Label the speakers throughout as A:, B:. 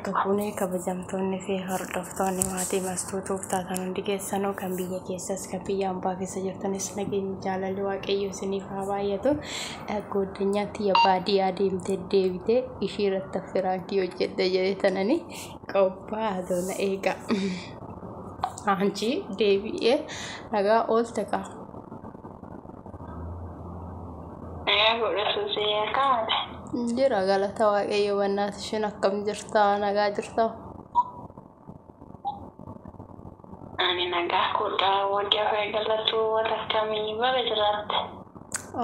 A: Harka fuunee kabajamtoonni fi hordoftoonni maatii mastuutuuf taatan hundi keessanuu kan biyya keessas kan biyya ambaa keessa jirtanis nageenyi jaalalli waaqayyo isiniif haa baay'atu. Goddanyaatti ya baadiyyaa deemtee deebitee ishii irratti affiraankii hojjedhe jedhee tanani qophaa'aa na eega. Anchi deebi'ee nagaa oolte kaa.
B: Nagaa godha suusee akkamate.
A: Jira galata waaqayyo bannaati ishiin akkam jirtaa nagaa jirtaa?
B: Ani nagaa godha wajja galatu wata akkamii baga jiraatte.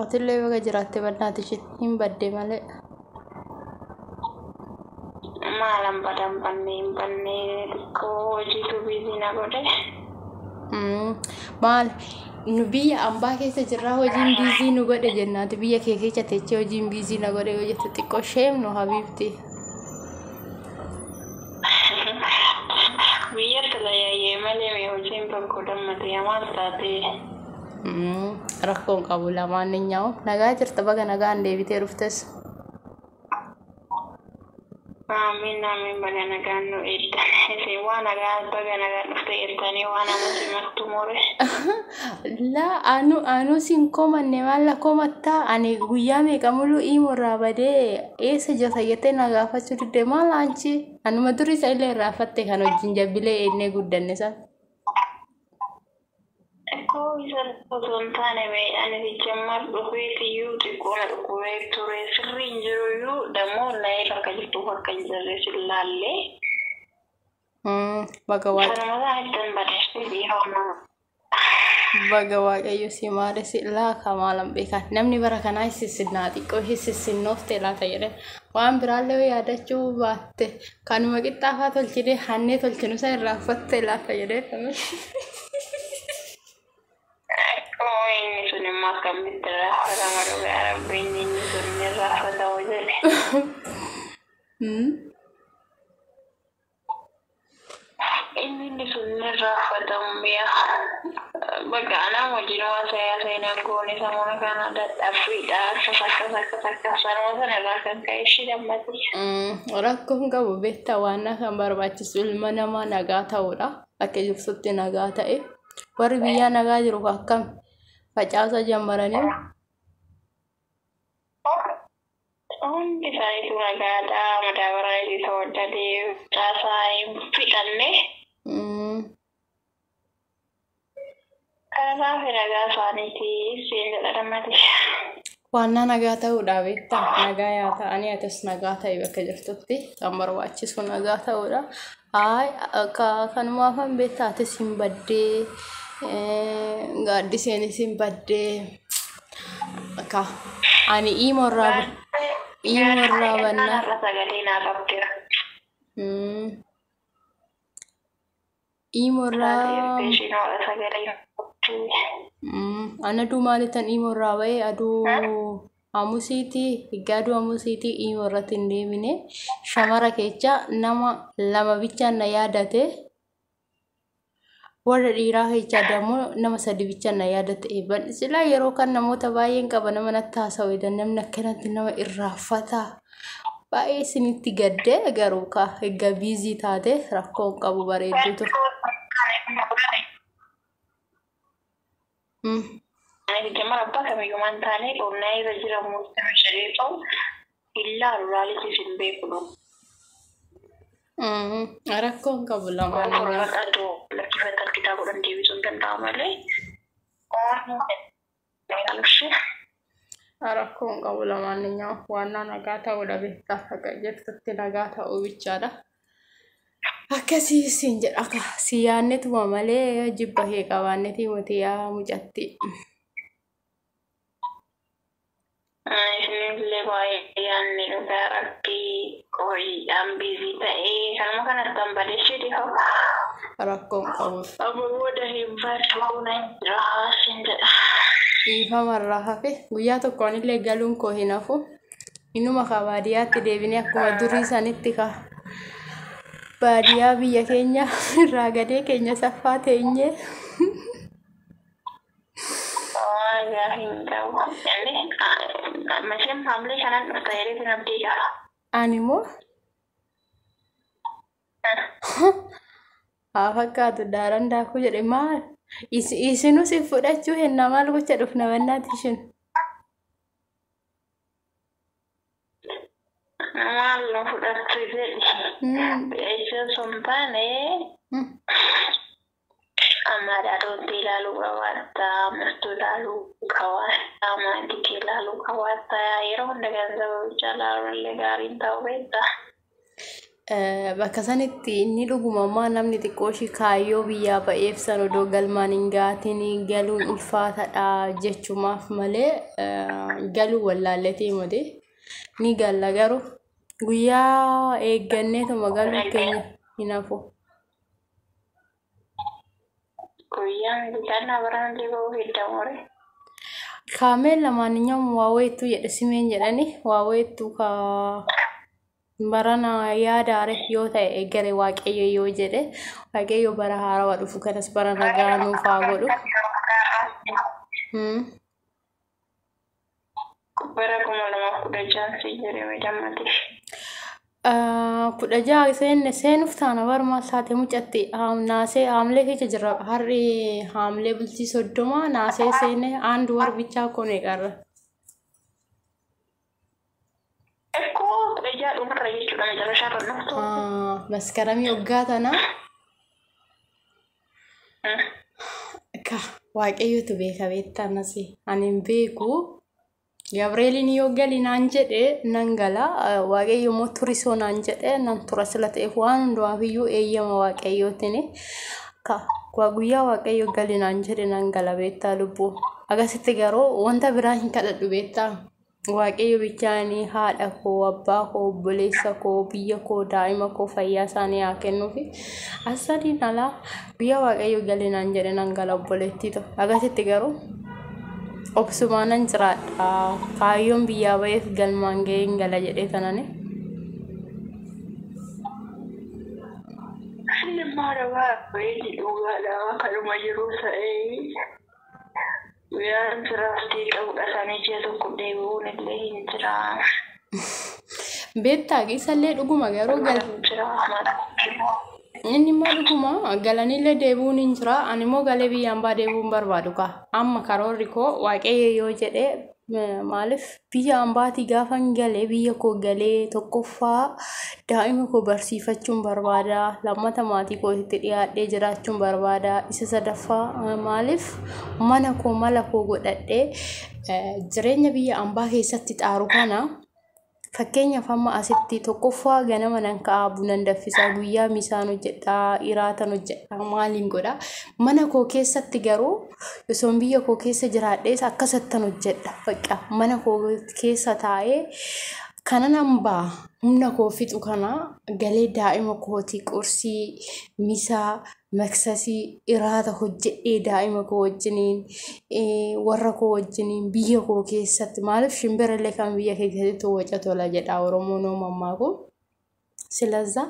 A: Atillee baga jiraatte bannaati ishiin hin badde malee.
B: Maalan badan banne hin banne xiqqoo hojiitu biizii na godhe.
A: Maal nu biyya ambaa keessa jirraa hojiin biizii nu godhe jennaati biyya kee keessa teechee hojiin biizii na godhe yoo jette xiqqoo sheem nu habiibti.
B: Biyyatti layyayyee malee mee hojiin tokko dammate maal taate.
A: Rakkoon qabu lamaan ni nyaa'u. Nagaa jirta baga nagaan deebitee dhuftes.
B: Amiin amiin baga nagaan nu eegdan. Isin waan nagaa baga nagaan dhufte jettanii waan amma simattu more.
A: Laa anu anu sin komanne maalla komattaa ani guyyaa meeqa muluu iimurraa badee eessa jirta jettee na gaafachuu didde maal anchi anuma durii isa illee irraafatte kan wajjin jabbilee eennee guddanne san.
B: Koo isa osoo hin taane mee ani jammar dhufeetiyyuu xiqqoo na dhukkubee ture sirrii hin jiruyyuu dammoo na'ee bakka jirtu bakka hin jirre sin laallee.
A: Baga waaqa
B: Sanuma isaan ittiin badeessee dhiifama.
A: Baga waaqayyo si maale si laaka maalan beekan namni bara kanaa sissinnaa xiqqoo ishee sissinnooftee laata jedhe waan biraallee yoo yaadachuu baatte kanuma qixxaafaa tolchine hannee tolchinu isa irraanfatte laata jedhee.
B: Koo inni sun immoo akkamitti irraanfatama dhugaa rabbiin inni sun ni irraanfatamu jedhe. Inni sun ni irraanfatamu mi'a. Bakka anaa wajjin waan seenaa goone sammuna kana dadhabbiidha akkas akkas akkas akkas sanuma sana irraa kan ka'e ishii dammati.
A: Rakkoon qabu beektaa waan kan barbaachisu ilma namaa nagaa ta'uudha. Akka jirtutti nagaa ta'e. Warri biyyaa nagaa jiru akkam facaasa jammaranii.
B: Hundi isaaniitu nagaadha madaabaraa itti tawaddadee facaasaa hin fixanne. Kanaaf nagaa isaaniiti siin jedha dammati.
A: Waannaa nagaa ta'uudha beektaa nagaa yaa ta'anii atis nagaa ta'e bakka jirtutti kan barbaachisu nagaa ta'uudha. Haay kanumaafan beektaa atis hin baddee gaaddiseenis hin baddee ka ani iimorraa bannaa.
B: Har'a sagalee naa qabdira.
A: Iimorraa
B: Isheen har'a sagalee qabdi.
A: Ana aduu maalitan iimorraa ba'ee aduu hamusiiti higga aduu hamusiiti iimo irratti hin deemine shamara keessa nama lama bichaan na yaadate warra dhiiraa keessa dammoo nama sadi bichaan na yaadate eebban silaa yeroo kan namoota baay'een qaba nama natti haasa'u namni akkanatti nama irraanfata baay'ee isinitti gaddee garuu ka higga biizii taate rakkoo hin qabu bareedduutu.
B: Ani jammar abbaa kamiyyuu maan taane qonnaa irra jira murtii shiree qabu illaalu laalitis hin beeku.
A: Rakkoo hin qabu lamaan.
B: Aduu lakkifatan kitaaba godhan deebisuu hin danda'amu malee.
A: Rakkoo hin qabu lamaan waannaa nagaa ta'uudha beektaa akka jirtutti nagaa ta'uu bichaadha. Akkasii siin jedha akka si yaannetuma malee jibba kee qabaannetii miti yaa mucatti.
B: Isinillee baay'ee yaadne dhugaa rabbii hojiidhaan biizii ta'ee kanuma kanatti kan badeessee dhiifama.
A: Rakkoo hin qabu.
B: Amma booda hin baduu na jira siin jedha.
A: Dhiifamarraa hafe guyyaa tokkoon illee galuun koo hin hafu. Inuma ka baadiyyaatti deebinee akkuma durii sanitti ka baadiyyaa biyya keenya irraa gadee keenya saffaa teenyee.
B: Waan gaarii hin qabu. Masheen haamlee kanan dhufta jedhee sin abdii qaba.
A: Ani immoo Haa fakkaatu daaraan daakuu jedhe maal? Isinuu si fudhachuu henna maal gocha dhufna bannaati ishin.
B: Maal nu fudhattu jedhi. Isa sun taane amma dhaloota ilaaluu qabaata, amartuu ilaaluu qabaata, maatii kee ilaaluu qabaata. Yeroo hunda ganzaba bichaa ilaaluun illee gaariin ta'uu beektaa.
A: Bakka sanitti inni dhugumammaa namni xiqqoo ishii kaayyoo biyyaa ba'eef san odoo galmaan hin gaatiin galuun ulfaataadha jechumaaf malee galuu wallaalletee miti. Ni galla garuu guyyaa eegganneetuma galuu keenya hin hafu.
B: Guyyaan gannaa baraan illee ba'uu heddamu.
A: Kaameen lamaanኛውም waa jedhe simeen jedhani waa wayiittu ka barana yaadaare yoo ta'e eegale waaqayyo yoo jedhe waaqayyo bara haarawaa dhufu kanas bara nagaa nuuf haa godhu.
B: Bara 2016 si jedhame dammate.
A: 16 seenne seenuuf taana barmaa saate mucatti naasee haamlee keessa jira har'i haamlee bultii 30 naasee seenne አንድ ወር ብቻ እኮ ነው የቀረ።
B: Ekkoo 16 dhumarra jechuudha መጨረሻ irra dhuftu.
A: Maskaramii waggaa tana ka waaqayyotu beeka beektaa nasi ani hin beeku. Gabreeliin yoo gali naan jedhe nan gala waaqayyo immoo turisoo naan jedhe nan tura sila ta'eef waan hundumaaf iyyuu eeyyama waaqayyootiin ka guyyaa waaqayyo gali naan jedhe nan gala beektaa lubbuu. Akkasitti garuu wanta biraa hin kadhadhu beektaa. Waaqayyo bichaanii haadha koo, abbaa koo, obboleessa koo, biyya koo, daa'ima koo fayyaa isaanii haa kennuufi. Asadiin alaa guyyaa waaqayyo gali naan jedhe nan gala obboleettii ta'u. Akkasitti garuu obsumaan nan jiraadha. Kaayyoon biyyaa ba'eef galmaan ga'ee hin gala jedhee tanani.
B: Inni maal baay'ee dhugaadha kanuma jiru ta'ee guyyaan siraaftii qabudha isaanii ji'a tokko deebi'uun illee hin jira.
A: Beektaa isallee dhuguma garuu gal
B: Jira.
A: Inni immoo dhuguma galanillee deebi'uun hin jira. Ani immoo galee biyya hambaa deebi'uun hin barbaadu kaa. Amma karoorri koo waaqayyo yoo jedhe maaliif biyya hambaatii gaafan galee biyya koo galee tokkoffaa daa'ima koo barsiifachuun barbaada. Lammata maatii kootitti dhiyaadhee jiraachuun barbaada. Isa sadaffaa maaliif mana koo mala koo godhadhee jireenya biyya hambaa keessatti xaaru kana fakkeenyaaf amma asitti tokkoffaa ganama nan ka'aa bunan danfisaa guyyaa misaan hojjedhaa iraatan hojjedhaa maaliin godhaa mana koo keessatti garuu osoon biyya koo keessa jiraadhees akkasattan hojjedha bakka mana koo keessa taa'ee kana nan ba'a humna koo fixu kana galee daa'ima kootii qursii misaa maksasii iraata hojjedhee daa'ima koo wajjiniin warra koo wajjiniin biyya koo keessatti maaliif shimbirrillee kan biyya keessatti waca tola jedha Oromoon mammaaku. Silazza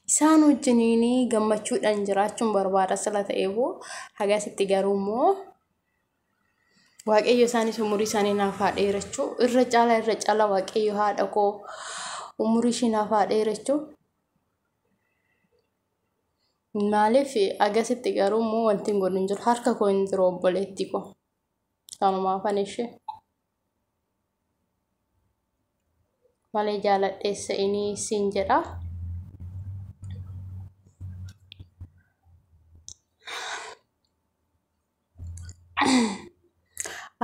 A: isaan wajjiniin gammachuudhaan jiraachuun barbaada sila ta'eefuu hagasitti garuu immoo waaqayyo isaanis umurii isaanii naaf haa dheerachuu irra caalaa irra caalaa waaqayyo haadha koo umurii ishii naaf haa dheerachuu. Maaliif agasitti garuu immoo wanti hin godhu hin jiru harka koo hin jiru obboleettii koo kanumaafan ishee malee jaaladheessa inni siin jedha.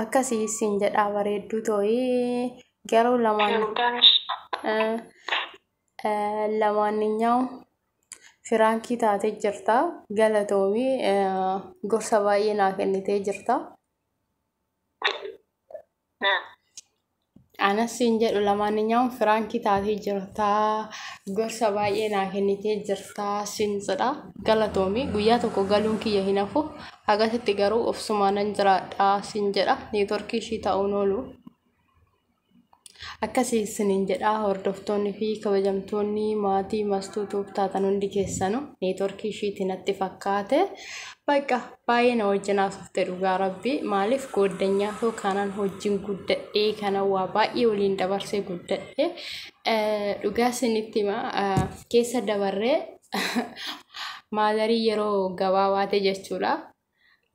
A: Akkasii siin jedha bareedduu tooyi garuu lamaan lamaanኛው firaankii taatee jirta galatoomii gorsa baay'ee naa kennitee jirta. Anas siin jedhu lamaanኛው firaankii taatee jirta gorsa baay'ee naa kennitee jirta siin jedha galatoomii guyyaa tokko galuun kiyya hin hafu hagasitti garuu obsumaan nan jiraadha siin jedha neetworkii ishii ta'uun oolu. Akkasii isiniin jedha hordoftoonni fi kabajamtoonni maatii mastuutuuf taatan hundi keessanu neetworkii ishiitti natti fakkaate bakka baay'ee na wajjin haasofte dhugaa rabbi maaliif gooddanyaa too kanan wajjin guddadhee kana waa baay'ee waliin dabarsee guddadhee dhugaa isinitti hima keessa dabarree Maazarii yeroo gabaabaate jechuudha.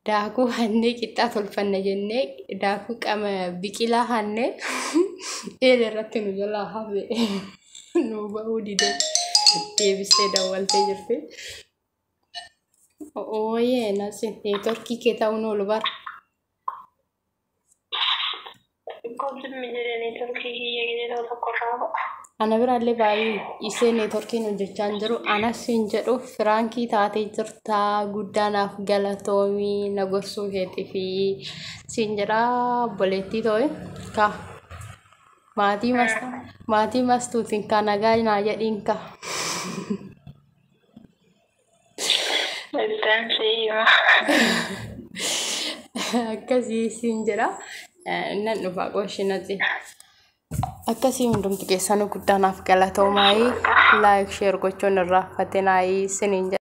A: Daakuu hannee qixxaa tolfanna jennee daakuu qama biqilaa hannee eela irratti nu jalaa hafe nu ba'uu dide deebistee dawwaltee jirti. Ooyee nasi neetworkii kee ta'uun oolu bara.
B: Koomsi jedhanii turkii kiyya gisee tokko irraa ba'a.
A: Ana biraallee baay'ee isee neetworkiin hojjechaa hin jiru. Anas hin jedhu firaankii taatee jirtaa guddaa naaf galatoomii na gorsuu keetii fi siin jedhaa obboleettii too'e ka maatii maatii mastuutiin ka nagaa naa jedhiin ka.
B: Ittaan si hima.
A: Akkasii siin jedha. Nan dhufa qooshinati. Akkasii hundumti keessanuu guddaa naaf galatoomaayii like share gochuun irraa fattinaayii siniin jedha.